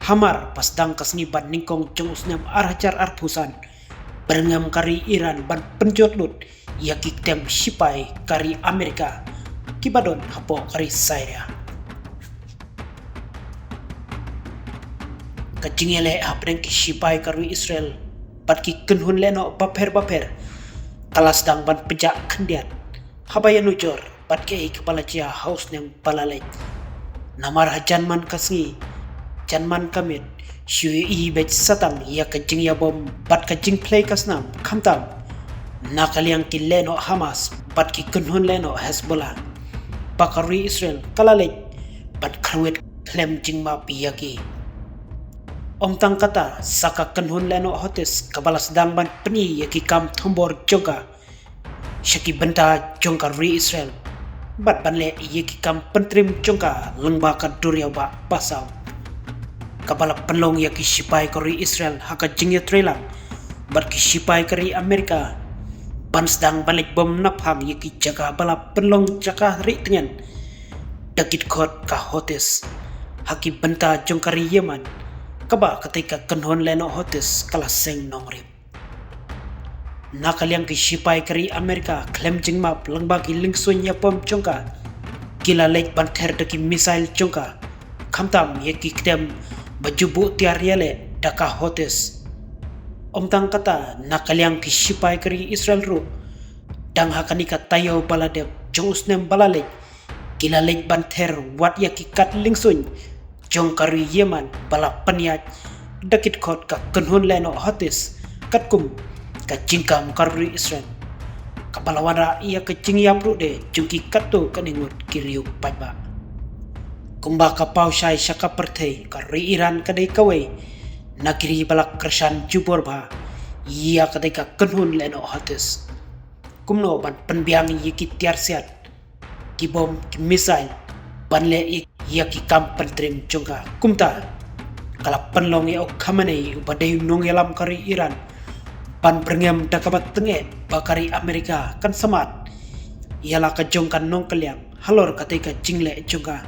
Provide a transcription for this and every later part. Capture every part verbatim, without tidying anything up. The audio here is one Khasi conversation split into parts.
Hamar ba sdang ka sngi ba nyngkong jong u snem ar hajar arphew san, byrngem ka ri Iran ban pynjot lut ïa ki ktem shipai ka ri Amerika kiba don hapoh ka ri Syria. Ka jingïaleh hapdeng ki shipai ka ri Israel bad ki kynhun lehnoh bapher bapher ka la sdang ban pynjah khyndiat haba ïanujor bad kaei kaba la jia ha u snem ba la leit. Namar ha jan man ka sngi, jan man ka miet, shu ïohi beit satang ïa ka jingïabom bad ka jingphlei ka snam, khamtam na ka liang ki lehnoh Hamas bad ki kynhun lehnoh Hezbollah, ba ka ri Israel ka la leit ban kyrwit khlem jingmap ïa ki. Ym tang kata, sa ka kynhun lehnoh Houthis kaba la sdang ban pyni ïa ki kam thombor jong ka sha ki bynta jong ka ri Israel bad ban leh ïa ki kam pyntrim jong ka lyngba ka duriaw ba basaw, kaba la pynlong ïa ki shipai ka ri Israel ha ka jingïatreilang bad ki shipai ka ri Amerika ban sdang ban leit bom naphang ïa ki jaka ba la pynlong jaka ri tngen da ki dkhot ka Houthis ha ki bynta jong ka ri Yemen, kaba katei ka kynhun lehnoh Houthis ka la seng nongrim. Na ka liang ki shipai ka ri Amerika khlem jingmap lyngba ki lyngsuiñ ïapom jong ka, ki la leit ban ther da ki missile jong ka, khamtam ïa ki ktem ba ju buh tiar ïaleh da ka Houthis. Ym tang kata, na ka liang ki shipai ka ri Israel ruh, dang ha kane ka taïew ba la dep jong u snem ba la leit, ki la leit ban ther wat ïa ki kat lyngsuiñ jong ka ri Yemen ba la pynïaid da ki dkhot ka kynhun lehnoh Houthis katkum ka jingkam ka ri Israel, kaba la wanrah ïa ka jingïap ruh de jong ki katto katne ngut ki riew paidbah. Kumba ka paw shai sha ka pyrthei, ka ri Iran ka dei kawei na ki ri ba la kyrshan jubor bha ïa katei ka kynhun lehnoh Houthis. Kumno ban pynbiang ïa ki tiar siat, ki bom, ki missile ban leh ïa ki kam pyntrim jong ka. Kumta ka la pynlong ïa u Khamenei uba dei u nongïalam ka ri Iran ban byrngem da kaba tyngeh ba ka ri Amerika kan samad ïa la ka jong ka nongkylliang halor katei ka jingleh jong ka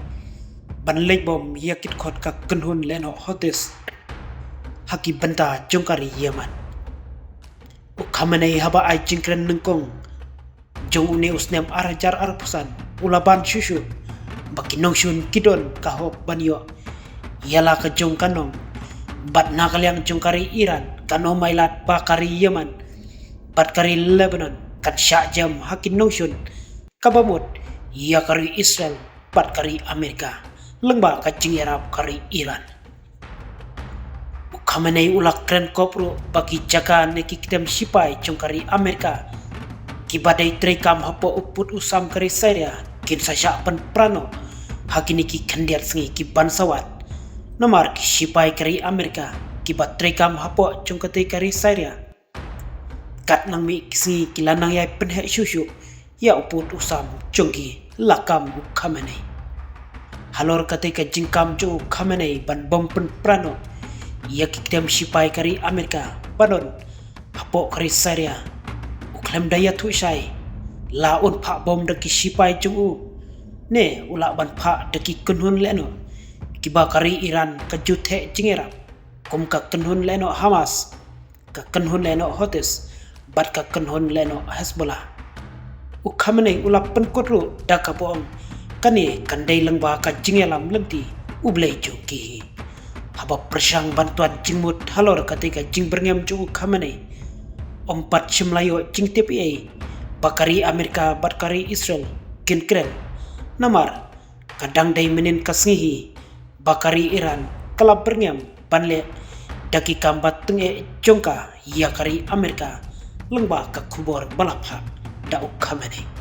ban leit bom ïa ki dkhot ka kynhun lehnoh Houthis ha ki bynta jong ka ri Yemen. U Khamenei haba ai jingkren nyngkong jong une u snem ar hajar arphew san, u la ban shuh shuh ba ki nongshun ki don ka hok ban ïoh ïa la ka jong ka nong, bad na ka liang jong ka ri Iran kan ym ailad ba ka ri Yemen bad ka ri Lebanon kan shah jem ha ki nongshun, kaba mut ïa ka ri Israel bad ka ri Amerika lyngba ka jingïarap ka ri Iran. U Khamenei u la kren kop ruh ba ki jaka ne ki ktem shipai jong ka ri Amerika kiba dei treikam hapoh u pud u sam ka ri Syria kin sa shah pynpra noh ha kine ki khyndiat sngi ki ban sa wan. Namar ki shipai ka ri Amerika kiba treikam hapoh jong katei ka ri Syria, katba nang mih ki sngi ki la nang ïai pynheh shuh shuh ïa u pud u sam jong ki, la kam u Khamenei. Halor katei ka jingkam jong u Khamenei ban bom pynpra noh ïa ki ktem shipai ka ri Amerika ba don hapoh ka ri Syria, u khlem da ïathuh shai la un phah bom da ki shipai jong u ne u lah ban phah da ki kynhun lehnoh kiba ka ri Iran ka ju theh jingïarap, kum ka kynhun lehnoh Hamas, ka kynhun lehnoh Houthis bad ka kynhun lehnoh Hezbollah. U Khamenei u la pynkut ruh da kaba ong kane kan dei lyngba ka jingïalam lynti U Blei jong ki hi. Haba pyrshang ban tuan jingmut halor katei ka jingbyrngem jong u Khamenei, ym pat shym la ïoh jingtip ei ei ba ka ri Amerika bad ka ri Israel kin kren. Namar ka dang dei mynnin ka sngi hi ba ka ri Iran ka la byrngem ban leh da ki kam ba tyngeh jong ka ïa ka ri Amerika lyngba ka khubor ba la phah da u Khamenei.